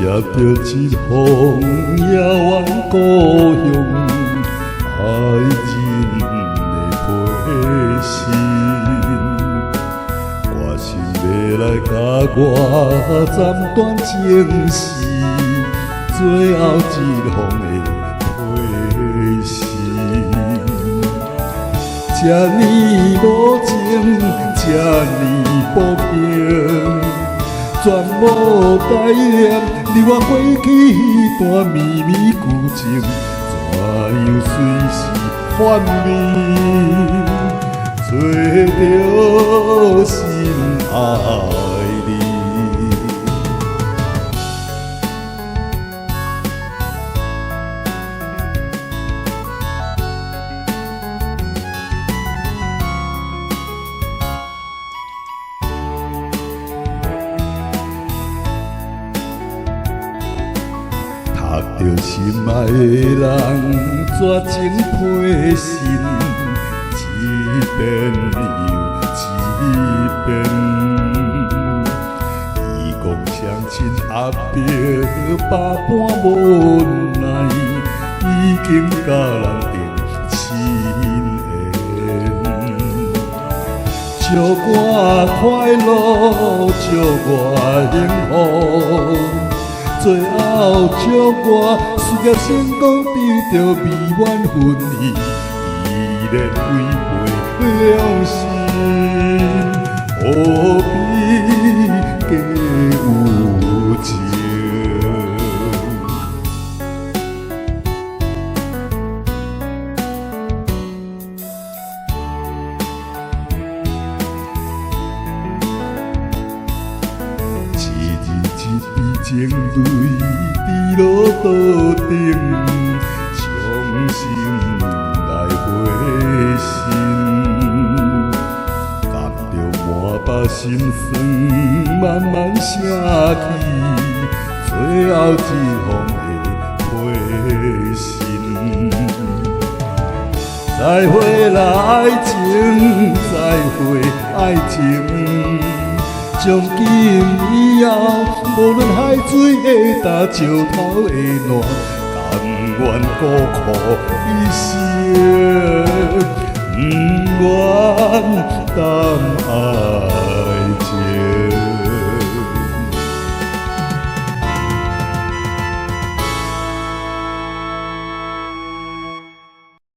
接著一封遙遠故鄉愛人的批信，決心欲來共我斬斷情絲，最後一封的批信。這呢無情，這呢薄幸，全無代念，你我過去彼段綿綿舊情，怎樣隨時幻滅，揣著心愛你。讀著心愛的人絕情批信，一遍又一遍。伊講相親壓迫百般無奈，已經佮人定親緣。祝我快樂，祝我幸福。最後祝我事業成功，得著美滿婚姻，依然違背良心，何必假有情？一日一滴情淚滴落桌頂，傷心來回神，含著滿腹心酸，慢慢寫去，最後一封的批信。再會啦，愛情，再會愛情。從今以後，無論海水會焦，石頭會爛，甘願孤苦一生。